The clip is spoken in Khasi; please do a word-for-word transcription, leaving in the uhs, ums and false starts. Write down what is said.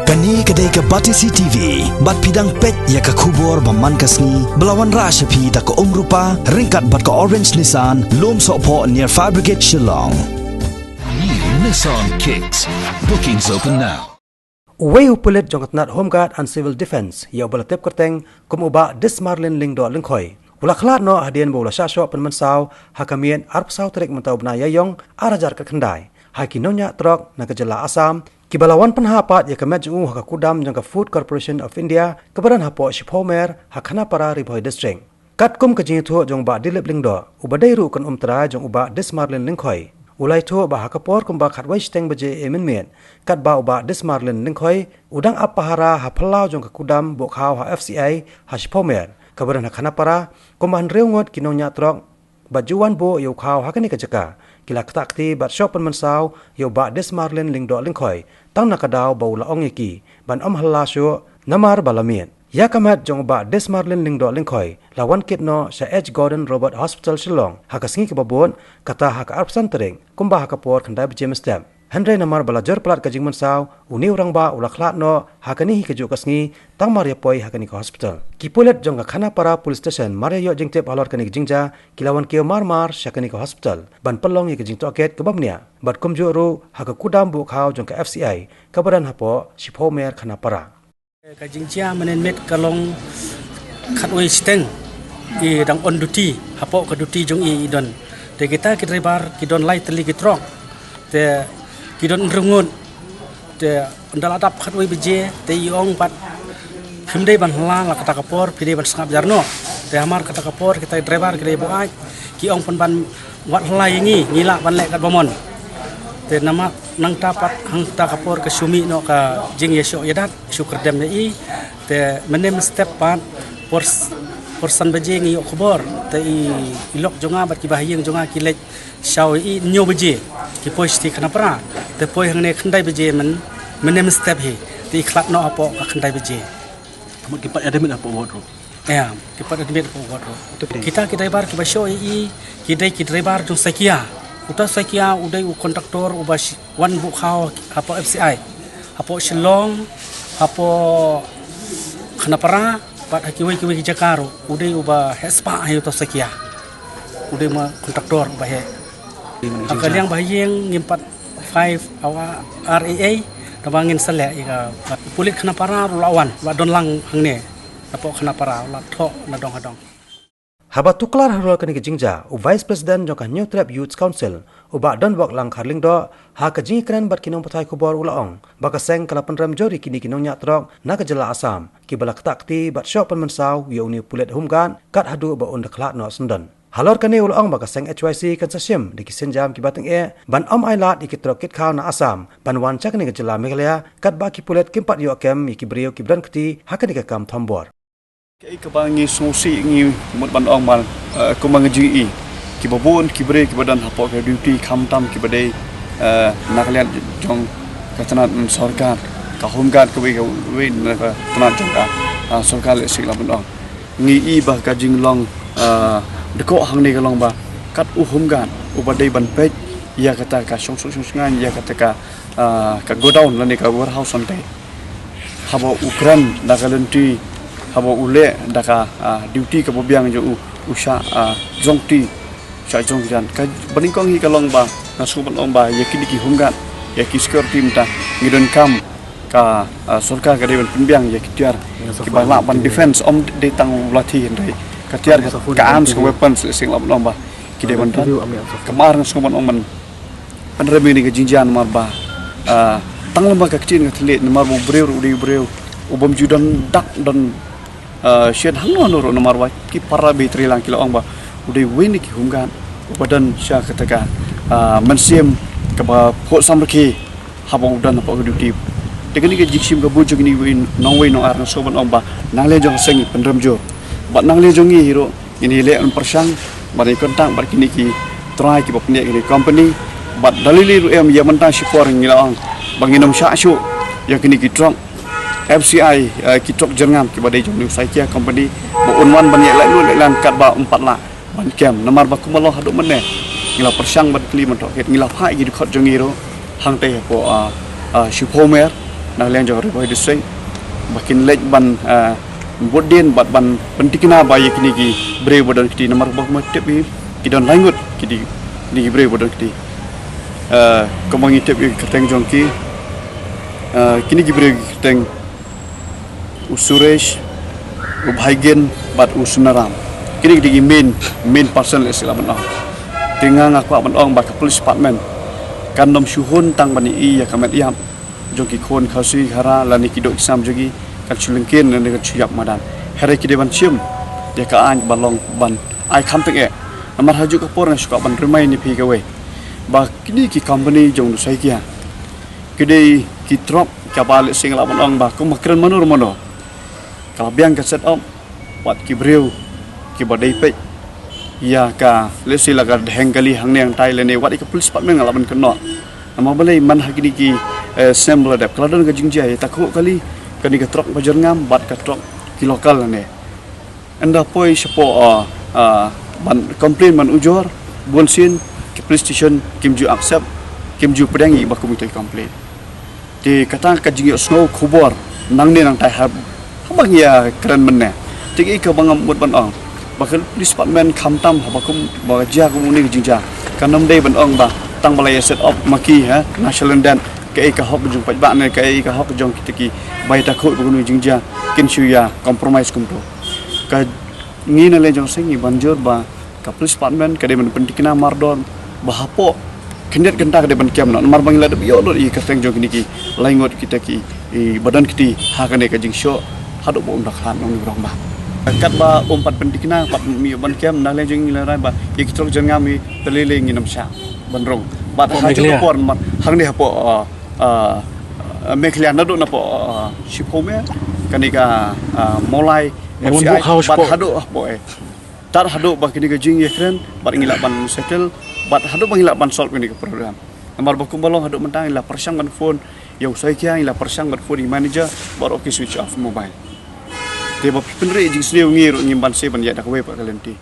Kane ka dei ka Batesi T V, bad phi dang peit ïa ka khubor ba man ka sngi, ba la wanrah sha phi da ka Umrupa, ryngkat bad ka Orange Nissan, Lumsohphoh near Fire Brigade Shillong. New Nissan Kicks. Bookings open now. Uwei u pulit jong ka tnat Home Guard and Civil Defence, ïa uba la tip kyrteng kum u Bah Dismarlin Lyngdoh Lyngkhoi, u la khlad noh hadien ba u la shah shoh pynmynsaw ha ka miet arphew saw tarik mynta u bnai Ïaïong, ar hajar khatkhyndai, ha ki nongñiah trok na ka jylla Assam, kiba la wan pynhap pat ïa ka met jong u ha ka kudam jong ka Food Corporation of India, kaba don hapoh Shiphumer, ha Khanapara, Ri Bhoi District. Katkum ka jingïathuh jong u Bah Dilip Lyngdoh, uba dei ruh u kynum trai jong u Bah Dismarlin Lyngkhoi, u la ïathuh ba ha ka por kumba khatwei shiteng baje mynmiet, katba u Bah Dismarlin Lyngkhoi u dang ap pahara ha phyllaw jong ka kudam buh khaw ha F C I ha Shiphumer, kaba don ha Khanapara, kumba hynriew ngut ki nongñiah trok ba ju wan buh ïa u khaw ha kane ka jaka, ki la ktah kti bad shoh pynmynsaw ïa u Bah Dismarlin Lyngdoh Lyngkhoi, tang na ka daw ba u la ong ïa ki ban ym halla shuh, namar ba la miet. Ïa ka met jong u Bah Dismarlin Lyngdoh Lyngkhoi la wan kit noh sha H Gordon Roberts Hospital Shillong ha ka sngi kaba bud, kata ha ka arphew san tarik, kumba ha ka por khyndai baje mynstep. Hynrei namar ba la jur palat ka jingmynsaw, une u rangbah u la khlad noh ha kane hi kajuh ka sngi, tang mar ïa poi ha kane ka hospital. Ki pulit jong ka Khanapara Police Station mar ïa ïoh jingtip halor kane ka jingjia, ki la wan kiew mar mar sha kane ka hospital ban pynlong ïa ka jingtohkit kaba bniah, bad kumjuh ruh ha ka kudam buh khaw jong ka F C I kaba don hapoh Shiphumer, Khanapara. Ka jingjia mynne mynmiet ka long khatwei shiteng, i dang on duty, hapoh ka duty jong i i don. Te kita ki driver ki don lai tylli ki trok, te ki don hynriew ngut. Te ynda la dap khatwei baje, te i ong pat, phim dei ban halla la kata ka por, phi dei ban sngap jar noh. Te hamar kata ka por kita ki driver ki dei buaid, ki ong pynban wat halla ïa ngi, ngi lah ban leh katba mon. Te namar nangta pat hangta ka por ka shu mih noh ka jingïashoh ïadat, shu kyrdem ïa i. Te mynne mynstep pat por, por san baje ngi ïoh khubor, te i, i lok jong nga bad kiba ha ïing jong nga ki leit shaw ïa i hynñiew baje, ki poi shatei Khanapara. Te poi hangne khyndai baje myn, mynne mynstep hi, te i khlad noh hapoh ka khyndai baje. Ki pat admit hapoh ward ruh. Ïa, ki pat admit hapoh ward ruh. Kita ki driver kiba shoh ïa i, ki dei ki driver jong Saikia. Uta Saikia u dei u kontraktor uba wan buh khaw hapoh F C I, hapoh Shillong, hapoh Khanapara, bad ha kiwei kiwei ki jaka ruh, u dei uba heh spah ha uta Saikia. U dei ma kontraktor uba heh. Ha ka liang ba ha ïing ngim pat five awa R A A, tangba ngin sa leh ïa ka. U pulit Khanapara ruh la wan, la don lang hangne, hapoh Khanapara, la thoh na dong ha dong. Haba tuklar halor kane ka jingjia, u Vice President jong ka Hynñiewtrep Youth Council, u Bah Donbok Langkhar Lyngdoh, ha ka jingïakren bad ki nongpathai khubor u la ong ba ka seng ka la pynrem jur ïa kine ki nongñiah trok na ka jylla Assam, kiba la ktah kti bad shoh pynmynsaw ïa une u pulit Home Guard, kat haduh ba un da khlad noh syndon. Halor kane u la ong ba ka seng H Y C kan sa shim da ki sienjam kiba tyngeh ban ym ailad ïa ki trok kit khaw na Assam ban wan sha kane ka jylla Meghalaya, katba ki pulit kim pat ïoh kem ïa ki briew kiba don kti ha kane ka kam thombor. Kaei kaba ngi sngewsih ngi mut ban ong ba, eh, kumba ngi ju ïohi, kiba bun ki briew kiba don hapoh ka duty khamtam kiba dei, eh, na ka liang jong ka tnat sorkar, ka Home Guard kawei kawei na ka tnat jong ka, ah, sorkar lehse lah ban ong. Ngi ïohi ba ka jinglong, ah, dkoh hangne ka long ba kat u Home Guard uba dei ban peit ïa kata ka shongsuk shongsngain, ïa kata ka, ah, ka godown lane ka warehouse hangtei. Haba u kren da ka lynti, haba u leh da ka, ah, duty kaba biang jong u, u shah, ah, jrong kti, shah jrong kjat. Kaba nyngkong hi ka long ba nga sngew ban ong ba ïa kine ki Home Guard, ïa ki security mynta ngi donkam ka, ah, sorkar ka dei ban pynbiang ïa ki tiar kiba lah ban defense, ym dei tang u lathi hynrei ka tiar ka, ka arms, ka weapons, lehse lah ban ong ba ki dei ban don. Kaba ar nga sngew ban ong ban pynrem ïa kane ka jingjia namar ba, ah, tang lem bad ka ktien ka thylliej namar ba u briew ruh u dei u briew u bym ju don dak don, ah, shen hangno hangno ruh namar ba ki para beit ri lang ki la ong ba u dei uwei na ki Home Guard uba don sha kata ka, ah, mynsiem kaba phuh samrkhie haba u don hapoh ka duty. Te kane ka jingshim ka bun jong kine uwei nongwei nongar nga sngew ban ong ba nangliang jong ka seng ngi pynrem jur bad nangliang jong ngi hi ruh ngin ïaleh ban pyrshang ban ïa contact bad kine ki trai kiba pynïaid kine ki company. Bad da lei lei ruh em ïa mynta shipor ngi la ong ba ngin ym shah shuh ïa kine ki trok F C I, eh, ki trok jyrngam kiba dei jong u Saikia company ba un wan ban ïa leh lut leh lan katba ym pat lah ban kem namar ba kumba long haduh mynne ngi la pyrshang ban kylli ban tohkit, ngi la phah ïa ki dkhot jong ngi ruh hangtei hapoh, ah, ah, Shiphumer. Na liang jong Ri Bhoi District ba kin leit ban, ah, bud dien bad ban pyntikna ba ïa kine ki briew ba don kti, namar ba kumba tip hi ki don laingut kine, kine ki briew ba don kti. Ah, kumba ngi tip ïa ki kyrteng jong ki, ah, kine ki briew ki kyrteng u Suresh, u Bhaigin bad u Sunaram. Kine ki dei ki main, main person lehse lah ban ong. Te nga nga kwah ban ong ba ka police department kan nym shu hun tang ban ïohi ïa ka met ïap jong ki khun Khasi Khara lane ki doh ki sam jong ki, kan shu lyngkhein lane kan shu ïap madan. Hynrei ki dei ban shim ïa ka aiñ ba long ban ai kham tyngeh. Namar ha juh ka por nga shu kwah ban remind ïa phi kawei ba kine ki company jong u Saikia ki dei ki truck kaba lehse nga lah ban ong ba kum ha kren mano mano ka la biang ka set up wat ki briew kiba dei peit ïa ka, lehse la ka dheng kali hangne hangtai lane wat ïa ka police department nga lah ban kynnoh. Namar balei man ha kine ki, eh, snem ba la dep ka la don ka jingjia ïa takhuh kali kane ka truck ba jyrngam bad ka truck ki local lane. Ynda poi shapoh, ah, ah, ban complain ban ujor, bun sien ki police station kim ju accept, kim ju pdiang ïa ba kum ito i complain. Te kata ka jingïohsngew khubor nangne nangtai haba ngi ïa kren mynne. Te kaei kaba ngam mut ban ong ba ka police department khamtam haba kum ba jia kum une ka jingjia kan nym dei ban ong ba tang ba la ïa set up ma ki ha na shalyndet kaei ka hok jong paidbah ne kaei ka hok jong kita ki bai takhuh ba kunu jingjia kin shu ïa compromise kumto. Ka ngi na liang jong seng ngi ban jur ba ka police department ka dei ban pyntikna mardor ba hapoh khyndiat kynta ka dei ban kem noh namar ba ngi la dep ïoh lut ïa ka kyrteng jong kine ki laingut kita ki, i, ba don kti ha kane ka jingshoh haduh ba um da khlad nong ni brong ba. Katba um pat pyntikna pat um ïoh ban kem na liang jong ngi la rai ba ïa ki truck jyrngam i te lei lei ngin ym shah ban rung. Bad ha juh ka por namar hangne hapoh, ah, ah, Meghalaya naduh napoh, ah, Shiphoum, kane ka, ah, Mawlai F C I bad haduh hapoh, eh. Tad haduh ba kine ka jingïakren bad ngi lah ban settle bad haduh ba ngi lah ban solve kine ka problem. Namar ba kumba long haduh mynta ngi la pyrshang ban phone ïa u Saikia, ngi la pyrshang ban phone ïa u manager bad ruh ki switch off mobile. Te ba phi pynrih jingsniew ngi ruh ngim banse ban ïaid da kawei pat ka lynti.